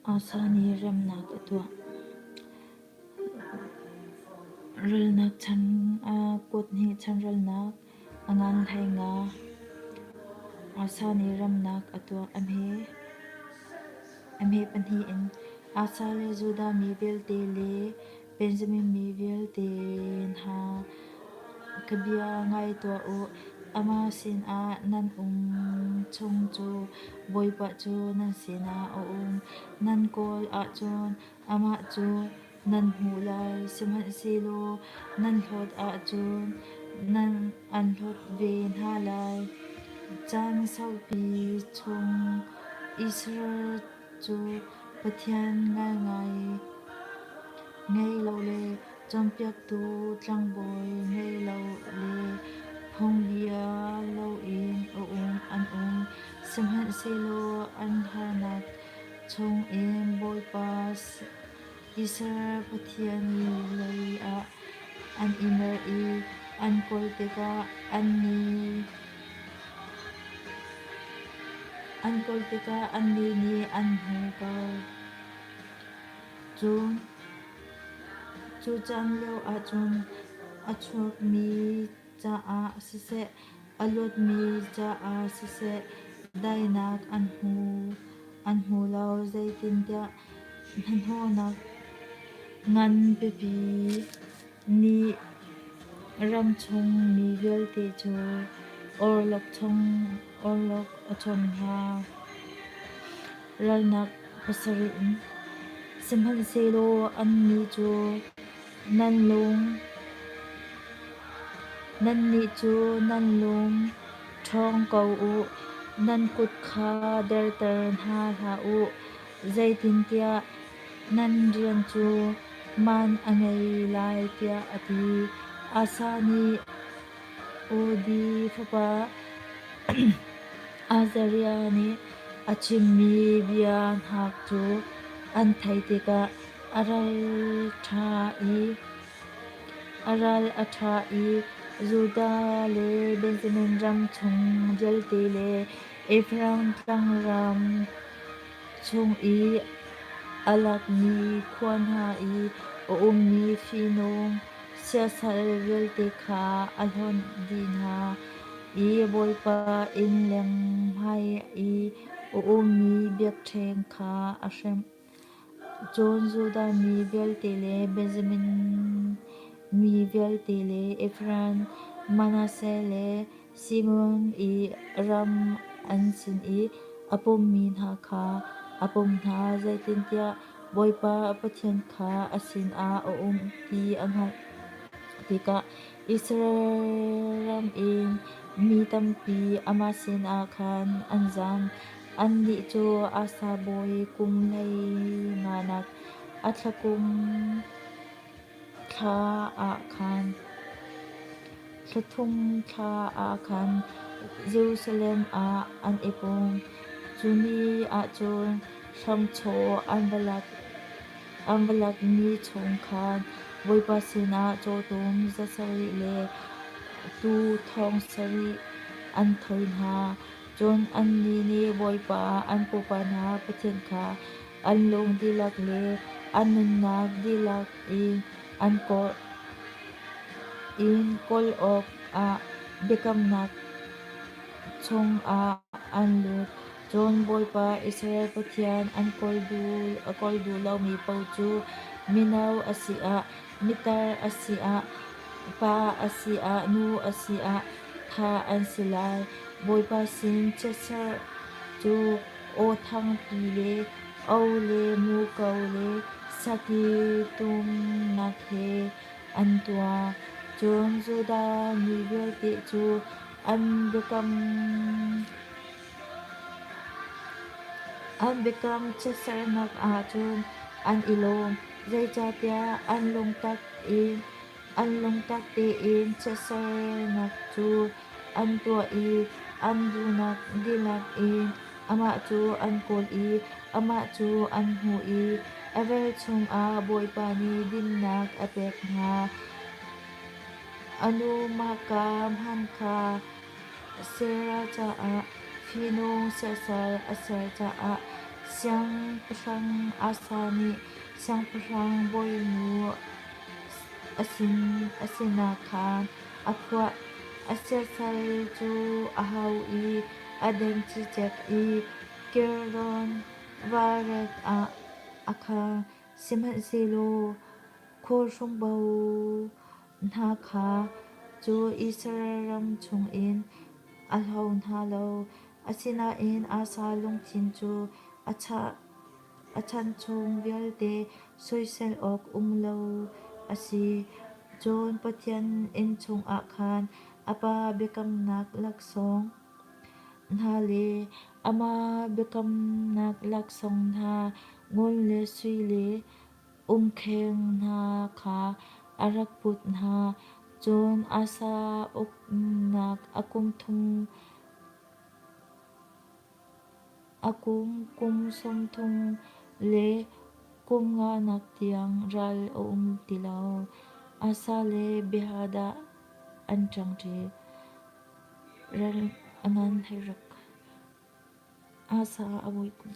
Asa nih remnak a tuah. Ralnak chan kuat hnih chanralnak a ngan hlei nga. Asa nih remnak a tuah. A hme pahnih in Asa le Judah mi vialte le Benjamin mi vialte hna, ka bia ngai tuah u. Amah sinah nan um chung cu Bawipa cu nan sinah a um. Nan kawl ahcun amah cu nan hmuh lai, sihmanhsehlaw nan hlawt ahcun nan an hlawt ve hna lai. Caan saupi chung Israel cu Pathian ngaingai ngei lo le cawnpiaktu tlangbawi ngei lo le phungbia loin an um. Sihmanhsehlaw an harnak chungin Bawipa Israel Pathian lei ah an i mer i an kawl tikah annih nih an hmu ko. Cun cu caan lioah cun a chuakmi caah siseh, a luatmi caah siseh, daihnak an hmu lo. Zeitintiah hnahnawhnak ngan pipi nih ramchung mi vialte cu awlok a chon hna. Ralnak pasarih in. Sihmanhsehlaw annih cu nan lung nannih cu nan lung ṭhawng ko u, nan kut kha derter hna hlah u, zeitintiah nan rian cu man a ngei lai, tiah a ti. Asa nih Udi fapa Azariah nih a chimmi bia hna cu an theih tikah a ral a ṭha i Judah le Benjamin ram chung vialte le Efraim tlangram chung i a lakmi khua hna i a ummi fihnung siasal vialte kha a hlonh dih hna i Bawipa innleng hmai i a ummi biakṭheng kha a hremh. Cun Judah mi vialte le Benjamin mi vialte le Efraim, Manasseh le Simeon i ram an sin i a pummi hna kha a pumh hna, zeitintiah Bawipa a Pathian kha a sinah a um ti a hngalh tikah Israel ram in mi tampi amah sinah khan an zam. Annih cu Asa bawi kum hleinganak a thla kum thla ah khan thla thum thla ah khan Jerusalem ah an i pum. Cu ni ah cun hramchaw an va lakmi chung khan Bawipa sinah cawtum za sarih le tuu thong sarih an thawi hna. Cun annih nih Bawipa an pupa hna Pathian kha an lung dihlak le an nunnak dihlak in an kawl awkah biakamnak chungah an lut. Cun Bawipa Israel Pathian an kawl duh lomi paoh cu mino a si ah, mitar a si ah, pa a si ah, nu a si ah, thah an si lai. Bawipa sin chiatserh cu aw thangpi le o le muko le saki tumnak he an tuah. Cun Judah mi vialte cu an biakam chiatserhnak ah cun an i lawm, zeicahtiah an lungtak in An lungtak tein chiatsernak cu an tuah i an duhnak dihlak in amah cu an kawl i amah cu an hmuh i a vel chungah Bawipa nih dinnak a pek hna. A nu mahka hmanh kha Sarah caah fihnung siasal a ser caah. Siangpahrang Asa nih siangpahrang bawinu a sinah khan a phuah. A siasal cu a hau i a deng cicek i Kidron varet ah a khang. Sihmanhsehlaw khualhrungbo hna kha cu Israel ram chungin a hlo hna lo. Asinain Asa lungthin cu a chan chung vialte soisel awk um lo a si. Cun Pathian inn chungah khan a pa biakamnak laksawng hna le amah biakamnak laksawng hna ngun le sui le umkheng hna kha a rak put hna. Cun Asa uknak a kum thum a kum kum sawm thum le kum nganak tiang ral a um ti lo. Asa le Benhadad an ṭangṭi. Ral a ngan hei rak. Asa a bawi kum.